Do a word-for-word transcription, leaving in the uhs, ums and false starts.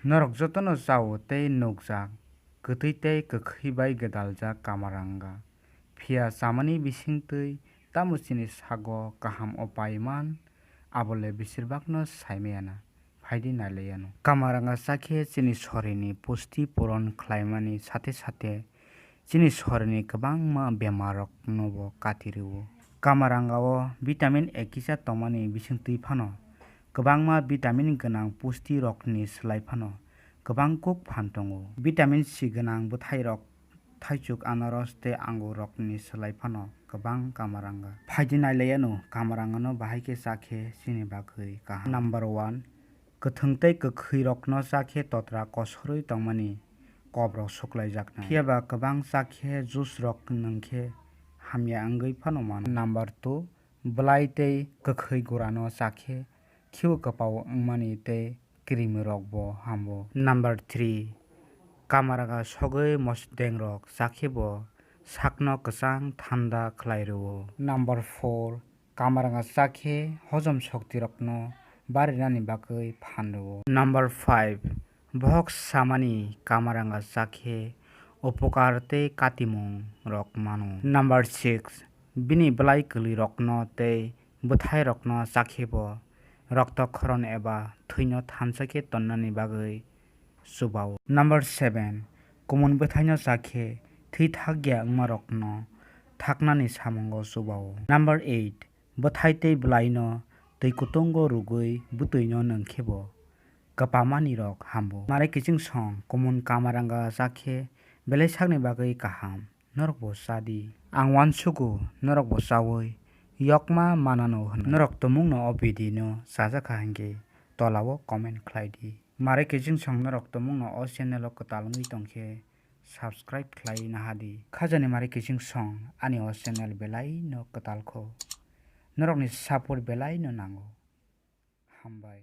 Norok jotono chao tei nukjak, kwtwi tei kwkhwi bai gwdaljak kamaranga. Phiya chamani bisingtwi tamo chini sago kaham upai man, abole besirbakno saimaya na, phaidi nailaiyano. Kamaranga chakhe chini sorini pusti puron khlaimani sathe sathe chini sorini kwbangma bemarroknobo kati rwo. Kamarangao vitamin A kisa tongmani bisingtwi phano kwbangma vitamin gwnang pusti rokni slai phano kwbang kuk phan tongo. Vitamin C gwnang bwthairok, thaichuk, anaros tei angur rokni slai phano kwbang kamaranga. Phaidi nailaiyano kamarangano bahai khe chakhe chini bagwi kaham. Number one, kwthwng tei kwkhwirokno chakhe totra kosorwi tongmani koprok suklaijaknai. Phiyaba kwbang chakhe juice rok nwngkhe hamya wngwi phano mano. Number two, bwlai tei kwkhwi gurano chakhe khiu kwpao wngmani tei kirimirokbo hambo. Number three, kamaranga sogwi mosdengrok chakhe bo sakno kwchang thanda khlai rwo. Number four, kamaranga chakhe hojom soktirokno barinani bagwi phan rwo. Number five, bohok samani kamaranga chakhe upokar tei katimungrok mano. Number six, bini bwlai kwlwirokno tei bwthairokno chakhe bo rokto khoron eba thwino thansa khe tonnani bagwi chubao. Number seven, kumun bwthaino chakhe thwi thakya wngmarokno thaknani samungo chubao. Number eight, bwthai tei bwlaino twi kutungo rwgwi bwtwino nwngkhe bo kwpamanirok hambo. Mare kiching song, kumun kamaranga chakhe belai sakni bagwi kaham. Norokbo cha di. Ang uansugo norokbo chaui yokma manano hwnwi. Norok tumungno o video no chajakha hinkhe tolao comment khlai di. Mare kiching song norok tumungno o channel o kwtal wngwi tongkhe subscribe khlai naha di. Khajani mare kiching song ani o channel belai no kwtal kho. Norokni support belai no nango. Hambai.